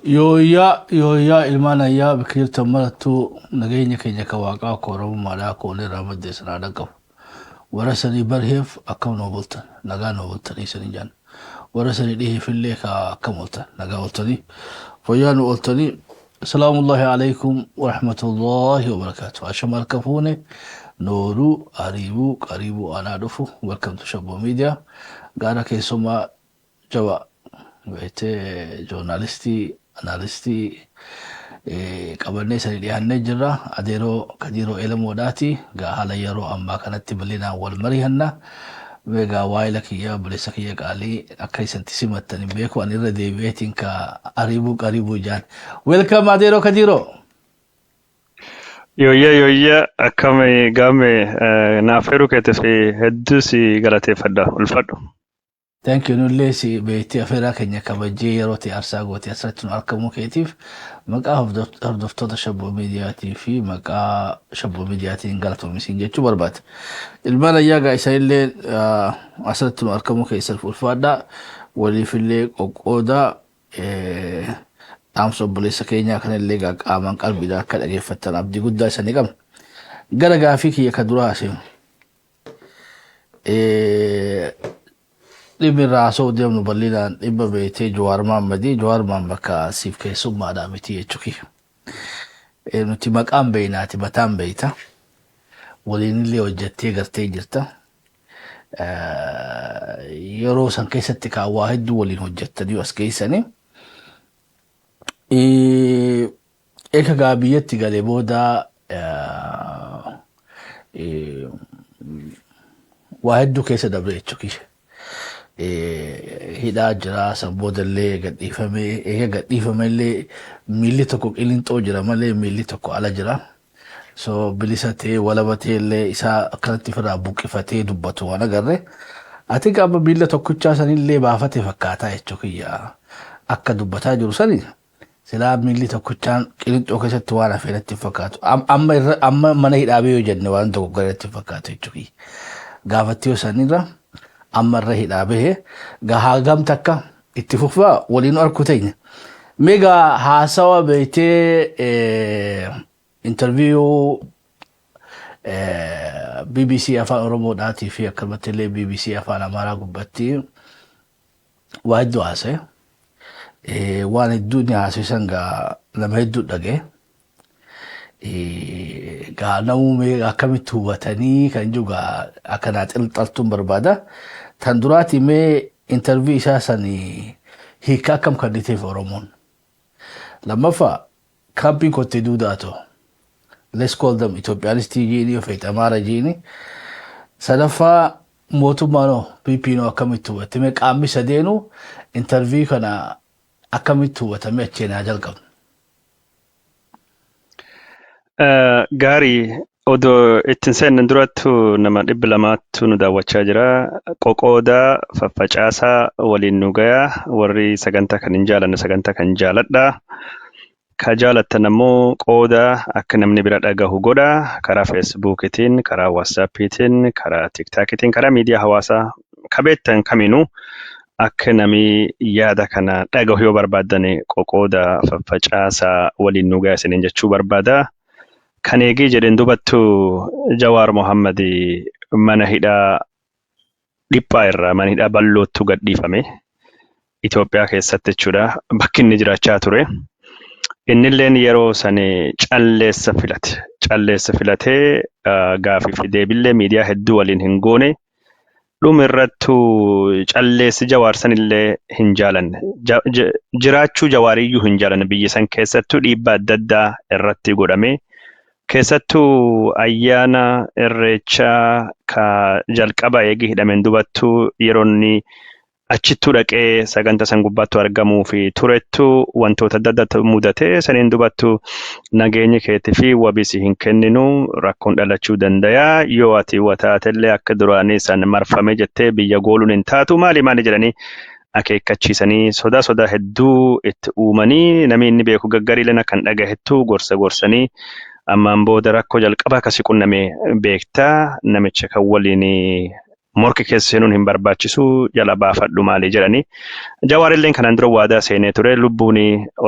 Yooyyaa yooyyaa ilmaan ayyaa bakka jirtan marattuu nageenya keenya kan waaqaa akka oromummaadhaa akka walirraa madde isin haa dhaqqabu. Warra sanii barheef akkam noo bultan nagaa noo bultanii isanii jaan. Warra sanii dhiheefillee ka akkam ooltan nagaa ooltanii fayyaa nu ooltanii. Salaamullahi alaikum warahmatullahi wabarakatuh. Ashama harka fuune nooruu ariibuu qariibuu anaa dhufu welcome to Shabboo Media. Gaara keessumaa jaba beektee joornaalistii anaalistii qabannee sanii dhiyaannee jirra. Adeeroo Kadiiroo Elemoodhaati. Gaa haala yeroo ammaa kanatti bal'inaan wal mari'anna. Egaa waa'ila kiyya obboleessa kiyya qaalii akka isanti simattan hin beeku ani irra deebi'eetiin ka ariibuu qariibuu jaan. Welcome Adeeroo Kadiiroo. Yooyya yooyya akkam gaame naaf heeruu keetiif hedduu si galateeffadha ulfadhu. Thank you nullee si beektee afeeraa keenya kabajjee yeroo ta'e aarsaa gootee asirratti nu argamuu keetiif maqaa hordoftoota Shabboo Miidiyaatii fi maqaa Shabboo Miidiyaatiin galatoomi jechuu barbaada. Ilmaan ayyaa gaa isanillee asirratti nu argamuu keessan ulfaadhaa waliifillee qoqqoodaa dhaamsa obboleessa keenyaa kanallee gaa qaamaan qalbiidhaan akka dhageeffattan abdii guddaa isanii qabna. Gara gaafii kiyya ka duraa seenu. Dhimmi irraa haasa'uu deemnu bal'inaan dhimma beektee Jawaar Mahammadii. Jawaar Mahammad bakka siif keessummaadhaa miti jechuu kiyya. Nuti maqaan beeynaati mataan beeyta. Waliinillee hojjettee gartee jirta. Yeroo san keessatti kaa waa hedduu waliin hojjettanii as geessanii. Eega gaa biyyatti galee booda waa hedduu keessa dabre jechuu kiyya. Hidhaa jira san boodallee gadhiifamee eega gadhiifame illee miilli tokko qilinxoo jira malee miilli tokko ala jira. So bilisa ta'ee walaba ta'ee illee isaa akkanatti ofirraa buqqifatee dubbatu waan agarre. Ati amma miilla tokkichaa sanillee baafate fakkaataa jechuu kiyya akka dubbataa jiru sani. Silaa miilli tokkichaan qilinxoo keessatti waan hafe natti hin fakkaatu. Amma irra amma mana hidhaa yoo jenne waan tokko gara natti hin fakkaatu jechuudha. Gaafatti yoo sanirra amma irra hidhaa bahe gahaa gam takka itti fufaa waliin arku teenya. Mee gaa haasawa beektee interview BBC Afaan Oromoodhaatii fi akkanumatti illee BBC Afaan Amaaraa gubbatti waa hedduu haasa'e. Waan hedduu inni haasa'e gaa nama hedduu dhaga'e. Gaa namuu mee akkamitti hubatanii kan jiru gaa akka naa xilxaltuun barbaada. Tan duraati mee interview isaa sanii hiika akkam kenniteef Oromoon. Lammaffaa kaampiin kottee duudaa ta'u. Let's call them Itoophiyaanistii jiini ofeet Amaara jiini. Sadaffaa mootummaan PP noo akkamitti hubatte mee qaamni sadeenuu interview kana akkamitti hubatame achiin haa jalqabnu. Gaarii odoo ittiin seenne durattu nama 200tu nu daawwachaa jira. Qoqoodaa faffacaasaa waliin nu gayaa warri sagantaa kan hin jaalanne sagantaa kan jaaladha. Ka jaalattan ammoo qooda akka namni bira dhagahu godha. Karaa Feesbuukiitiin, karaa Waatsaappiitiin, karaa Tiktaakiitiin, karaa miidiyaa hawaasaa ka beektan kamiinuu akka namni yaada kana dhagahu yoo barbaaddan qoqooda faffacaasaa waliin nu gayaa isiniin jechuu barbaada. Kan eegee jedheen dubattu Jawaar Mohammad mana hidhaa dhiphaa irraa mana hidhaa bal'oottu gadhiifame. Itoophiyaa keessatti jechuudha. Bakki inni jiraachaa ture. Innilleen yeroo san calleessa filate. Calleessa filatee gaafii fi deebillee miidiyaa hedduu waliin hin goone. Dhuma irrattu calleessi Jawaar sanillee hin jaalanne. Jiraachuu Jawaariyyuu hin jaalanne biyya san keessattuu dhiibbaa adda addaa irratti godhame. Keessattuu ayyaana irreechaa ka jalqaba eegii hidhameen dubattu yeroo inni achittuu dhaqee sagantaa san gubbaattu argamuu fi turettu wantoota adda addaatu mudate saniin dubattu nageenyi keetii fi wabii si hin kenninu rakkoon dhalachuu danda'a yoo ati wataatellee akka duraanii san marfame jettee biyya gooluun hin taatu maali maali jedhanii akeekkachiisanii sodaa sodaa hedduu itti uumanii namni inni beeku gaggariileen akkan dhagahettu gorsa gorsanii ammaan booda rakkoo jalqaba akkasii qunname beektaa namicha kan waliin Morki keessa seenuun hin barbaachisu, jala baafadhu maali jedhanii. Jawaarilleen kanaan dura waadaa seenee ture, lubbuun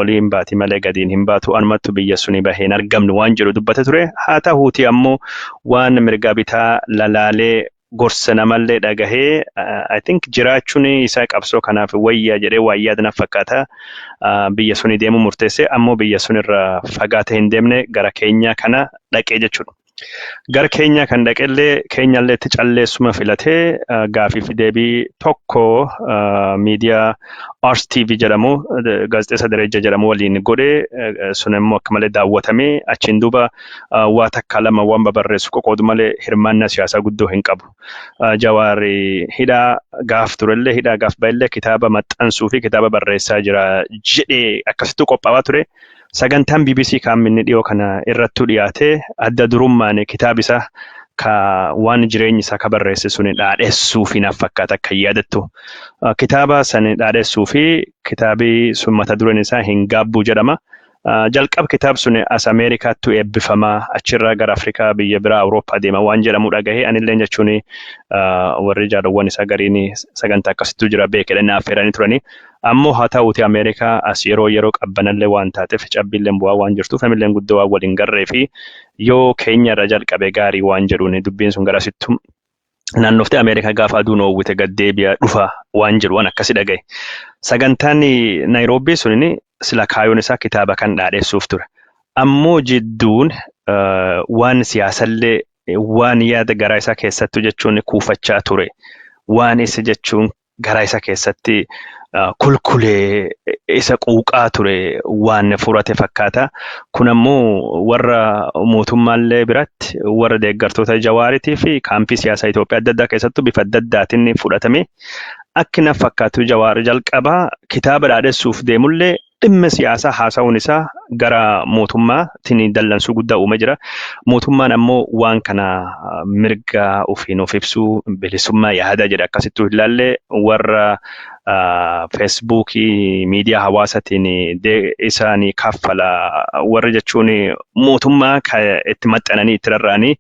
olii hin baati malee gadiin hin baatu, anumattu biyya suni bahee hin argamnu waan jedhu dubbate ture. Haa ta'uuti ammoo waan mirgaa bitaa lalaalee gorsa namallee dhagahee, I think jiraachuun isaa qabsoo kanaaf wayyaa jedhee waan yaada na fakkaata. Biyya suni deemuu murteesse, ammoo biyya sunirra fagaatee hin deemne, gara Keenyaa kana dhaqee jechuudha. Gara Keenyaa kan dhaqellee Keenyallee itti calleessuma filatee gaafii fi deebii tokko miidiyaa Ars TV jedhamu gaazexeessa Dereja jedhamu waliin godhee, sun immoo akka malee daawwatamee, achiin duuba waa takka lama waan babarreessu qoqoodu malee hirmaannaa siyaasaa guddoo hin qabu. Jawaarri hidhaa gaaf turellee, hidhaa gaaf ba'ellee kitaaba maxxansuu fi kitaaba barreessaa jira jedhee akkasittuu qophaa'aa ture. Sagantaan BBC kan inni dhiyoo kana irrattuu dhiyaate adda durummaan kitaaba isaa ka waan jireenyi isaa ka barreesse suni dhaadhessuu fi naaf fakkaata akka yaadattu. Kitaaba san dhaadhessuu fi kitaabi sun mata dureen isaa Hin Gaabbuu jedhama. Jalqaba kitaab sun as Ameerikaattu eebbifamaa, achirraa gara Afrikaa, biyya biraa, Awurooppaa deema waan jedhamu dhagahee, anillee jechuun warri jaalawwan isaa gariin sagantaa akkasittuu jira beekedha na affeeranii turanii. Ammoo haa ta'uuti Ameerikaa as yeroo yeroo qabbanallee waan taateef, cabbiillee bu'aa waan jirtuuf, namillee guddoo waan waliin garree fi yoo Keenya irra jalqabe gaarii waan jedhuun dubbiin sun garasittu naannoftee Ameerikaa gaafa aduun oowwite gad deebi'a dhufa waan jedhu waan akkasi dhagaye. Sagantaan Naayiroobii sun sila kaayoon isaa kitaaba kan dhaadheessuuf ture. Ammoo jidduun waan siyaasallee, waan yaada garaa isaa keessattuu jechuun kuufachaa ture. Waan isa jechuun garaa isaa keessatti kulkulee isa quuqaa ture waan furate fakkaata. Kun ammoo warra mootummaallee biratti, warra deeggartoota Jawaariitii fi kaampii siyaasaa Itoophiyaa adda addaa keessattuu bifa adda addaatiin fudhatame. Akki na fakkaatu Jawaar jalqabaa kitaaba dhaadessuuf deemullee dhimma siyaasaa haasa'uun isaa gara mootummaatiin dallansuu guddaa uumee jira. Mootummaan ammoo waan kana mirga ofiin of ibsuu, bilisummaa yaada jedhe akkasittuu hin ilaalle, warra Feesbuukii miidiyaa hawaasaatiin isaanii kaffala warra jechuun mootummaa itti maxxananii itti rarra'anii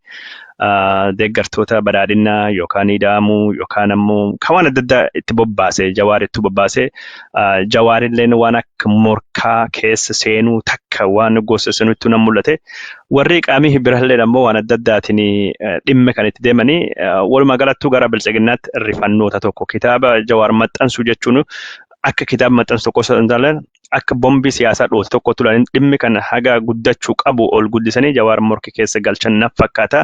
deeggartoota badhaadhinaa yookaan ida'amuu yookaan ammoo kan waan adda addaa itti bobbaase, Jawaaritti bobbaase, Jawaarilleen waan akka morkaa keessa seenuu takka waan gosa sanitti nan mul'ate. Warri qaamii birallee ammoo waan adda addaatiin dhimma kan itti deemanii walumaa galattuu gara biltsiginnaatti rifannoota tokko kitaaba Jawaar maxxansuu jechuun akka kitaaba maxxansu tokko osoo hin taane akka bombii siyaasaa dhootu tokko turan, dhimmi kan haga guddachuu qabu ol guddisanii Jawaar morki keessa galchan naf fakkaata.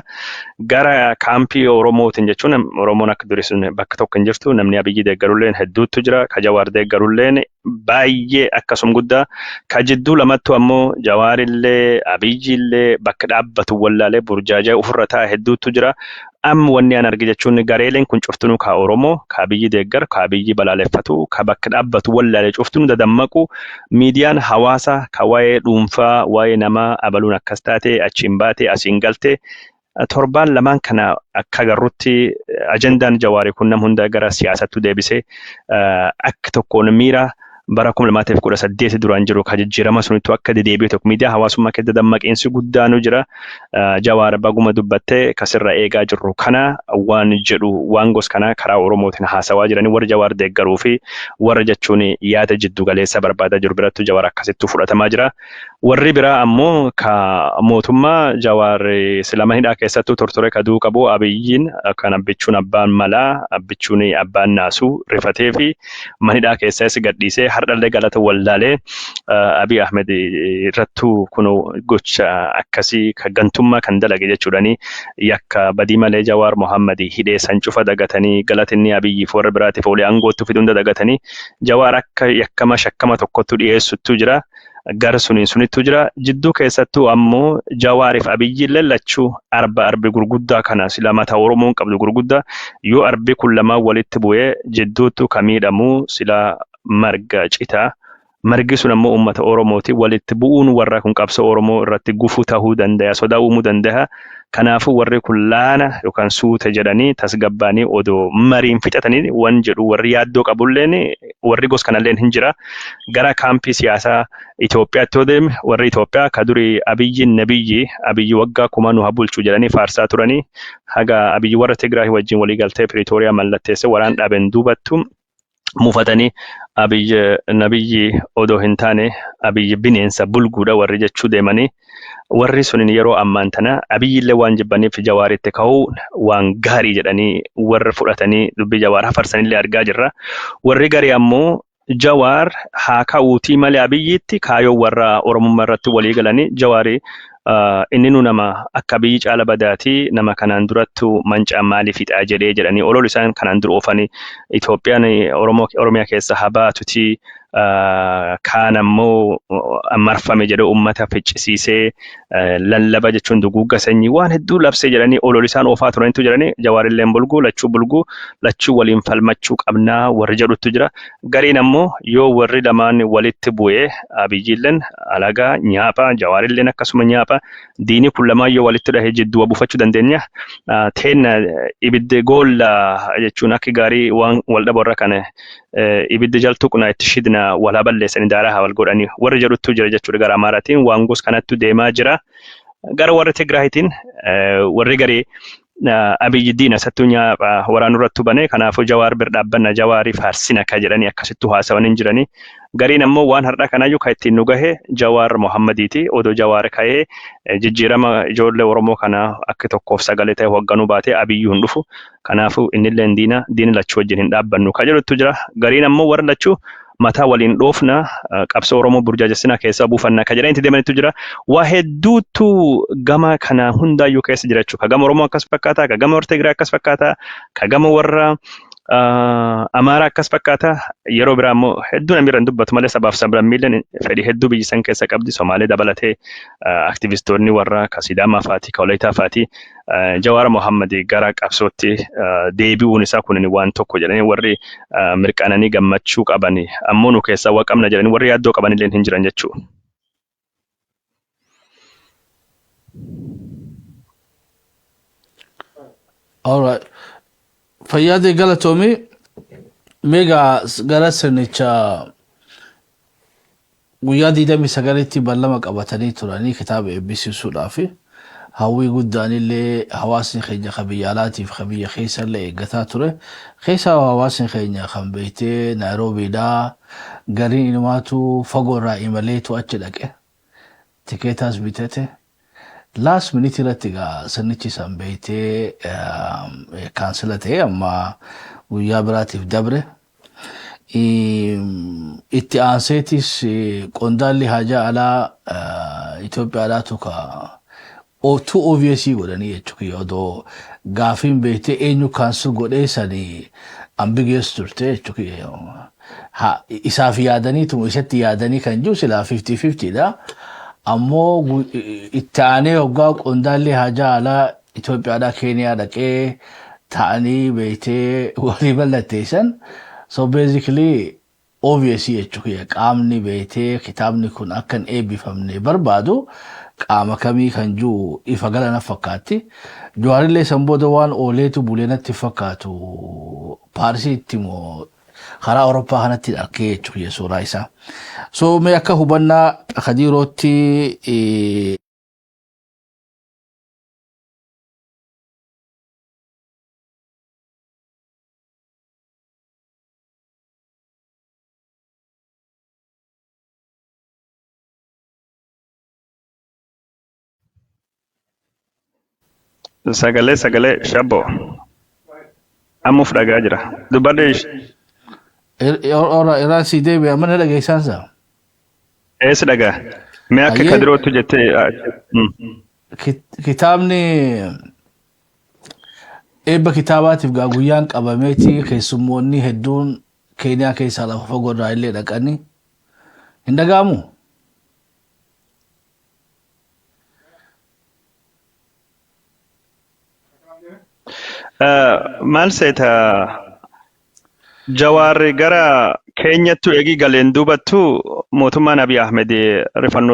Gara kaampii Oromootiin jechuun Oromoon akka durii sun bakka tokko hin jirtu, namni Abiyyi deeggarulleen hedduutu jira, ka Jawaar deeggarulleen baay'ee akkasum guddaa, ka jidduu lamattu ammoo Jawaarillee Abiyyillee bakka dhaabbatu wallaalee burjaajaa ofirra taa'e hedduutu jira. Amma wanni an arge jechuun gareeleen kun cuftunuu ka Oromoo, ka Abiyyi deeggaru, ka Abiyyi balaaleffatu, ka bakka dhaabbatu wallaalee cuftunuu dadammaqu, miidiyaan hawaasaa ka waa'ee dhuunfaa, waa'ee namaa abaluun akkas taate, achiin baate, asiin galte, torbaan lamaan kana akka agarrutti ajandaan Jawaarii kun nam hunda gara siyaasattu deebisee akka tokkoon miira bara 2018 duraan jiru ka jijjiirama sunittu akka dedeebi'e tokko miidiyaa hawaasummaa keessa dammaqiinsi guddaanu jira. Jawaar baguma dubbattee kasirra eegaa jirru kana waan jedhu waan gos kana karaa Oromootiin haasawaa jiranii, warra Jawaar deeggaruu fi warra jechuun yaada jiddu galeessa barbaadaa jiru birattu Jawaar akkasittuu fudhatamaa jira. Warri biraa ammoo ka mootummaa Jawaar silama hidhaa keessattuu tortore kaduu qabu Abiyyiin kan abbichuun abbaan malaa, abbichuun abbaan naasuu rifatee fi manidhaa keessas gadhiisee har'allee galata wallaalee Abiy Ahmed irrattuu kun gocha akkasii ka gantummaa kan dalage jechuudhani yakka badii malee Jawaar Mohammad hidhee san cufa dagatanii, galatinni Abiyyiif warra biraatiif olee aangootti fidu hunda dagatanii Jawaar akka yakkama shakkama tokkottu dhiyeessuttu jira. Gara suniin sunittu jira. Jidduu keessattuu ammoo Jawaariif Abiyyi lallachuu arba arbi gurguddaa kana sila mataa Oromoon qabdu gurguddaa yoo arbi kun lamaan walitti bu'ee jidduuttu ka miidhamu sila marga citaa. Margi sun ammoo uummata Oromooti. Walitti bu'uun warra kun qabsoo Oromoo irratti gufuu ta'uu danda'a. Sodaa uumuu danda'a. Kanaafuu warri kun laana yookaan suuta jedhanii tasgabbaanii odoo mariin fixatanii waan jedhu warri yaaddoo qabulleen warri gos kanalleen hin jira. Gara kaampii siyaasaa Itoophiyaatti yoo deeme, warri Itoophiyaa ka durii Abiyyi nabiyyi, Abiyyi waggaa 1000 nu haa bulchu jedhanii faarsaa turanii, haga Abiyyi warra Tigraay wajjin walii galtee Piriitooriyaa mallatteessee waraan dhaabeen duubattu mufatanii, Abiyyi nabiyyi odoo hin taane Abiyyi bineensa bulguudha warri jechuu deemanii, warri sunin yeroo ammaan tana Abiyyillee waan jibbaniif Jawaaritti ka'uu waan gaarii jedhanii warra fudhatanii dubbii Jawaar hafarsanillee argaa jirra. Warri garii ammoo Jawaar haa ka'uutii malee Abiyyitti kaayoo warra Oromummaa irratti walii galanii, Jawaarii inni nu nama akka Abiyyi caala badaatii, nama kanaan durattu mancaa maalii fixaa jedhee jedhanii olol isaan kanaan dura oofanii, Itoophiyaan Oromoo Oromiyaa keessa haa baatutii, kaan ammoo marfame jedhee uummata ficcisiisee lallaba jechuun duguugga sanyii waan hedduu labsee jedhanii olol isaan oofaa turanitu jedhanii, Jawaarilleen bulguu, lachuu bulguu, lachuu waliin falmachuu qabnaa warri jedhutu jira. Gariin ammoo yoo warri lamaan walitti bu'ee, Abiyyiilleen alagaa nyaapha, Jawaarilleen akkasuma nyaapha, diinii kun lamaan yoo walitti dhahe jidduu buufachuu dandeenya. Teenna ibiddi goolla jechuun akka gaarii waan wal dhabu irra kana ibiddi jaltuu qunaa itti shidna, wal haa balleessanii, daaraa haa wal godhanii warri jedhutu jira jechuudha. Gara Amaaraatiin waan gos kanattu deemaa jira. Gara warra Tigraayitiin warri garii Abiyyi diina sattuu nyaapha waraanuu irratti bane, kanaafuu Jawaar bir dhaabbanna, Jawaarii faarsina ka jedhanii akkasittuu haasawan hin jiranii. Gariin ammoo waan har'a kanaayyuu kan ittiin nu gahe Jawaar Mohammadiiti. Odoo Jawaar ka'ee jijjiirama ijoollee Oromoo kana akka tokkoof sagalee ta'e hoogganuu baatee Abiyyuu hin dhufu. Kanaafuu innillee diina, diina lachuu wajjin hin dhaabbannu ka jedhutu jira. Gariin ammoo warra lachuu mataa waliin dhoofna, qabsoo Oromoo burjaajessinaa keessaa buufannaa ka jedhanitti deemanitu jira. Waa hedduutu gama kana hundaayyuu keessa jira jechuudha. Ka gama Oromoo akkas fakkaata, ka gama warra Tigraay akkas fakkaata, ka gama warra Amaaraa akkas fakkaata. Yeroo biraa immoo hedduu namni irra hin dubbatu malee sabaaf sablammiileen fedhii hedduu biyyi san keessa qabdi. Somaalee dabalatee aktivistoonni warra ka Sidaamaa faati, ka Walayitaa faati Jawaar Mohammad gara qabsootti deebi'uun isaa kun waan tokko jedhanii warri mirqaananii gammachuu qaban, ammoo nu keessaa waa qabna jedhanii warri yaaddoo qaban illee hin jiran jechuudha. Alright. Fayyaadee, galatoomii. Meegaa gara sirnicha guyyaa 29tti ballama qabatanii turanii kitaaba eebbisiisuudhaaf hawwii guddaan illee hawaasni keenya kan biyya alaatiif kan biyya keessa illee eeggataa ture. Keessaa hawaasni keenya kan beektee Naayiroobiidhaa, gariin inumaatu fagoo irraa imaleetu achi dhaqe. Tikeetaas bitate. Last minute irratti egaa sirnichi san beektee cancel ta'e, amma guyyaa biraatiif dabre. Itti aanseetis qondaalli haajaa alaa Itoophiyaadhaatu ka too obvious godhanii jechuudha. Odoo gaafiin beektee eenyu cancel godhee sanii ambiguous turte jechuudha. Isaaf yaadaniitu, isatti yaadanii kan jiru silaa 50-50 dha. Ammoo itti aanee hoggaa qondaalli haajaa alaa Itoophiyaadhaa Keeniyaa dhaqee ta'anii beektee walii mallatteessan. So basically obvious jechuudha, qaamni beektee kitaabni kun akka hin eebbifamne barbaadu qaama kamii kan jiru ifa gala na fakkaatti. Jawaarillee san booda waan ooleetu bulee natti fakkaatu, Paarisiitti moo karaa Awurooppaa kanatti arkee jechuudha suuraa isaa. So mee akka hubannaa Kadiirootti Sagalee shabbo. Ammuuf dhagaa jira. Dubbadhe. Ora irraa si deebi'a mana dhageessaansa. Eessa dhagaa? Mee akka Ayyee. Kadirootti jettee. Kitaabni eebba kitaabaatiif gaa guyyaan qabameeti, keessummoonni hedduun Keeniyaa keessaa lafa fagoo irraa illee dhaqanii hin dhaga'amu. Maal seeta, Jawaarri gara Keenyattu eegii galeen duubattu mootummaan Abiy Ahmed rifannoo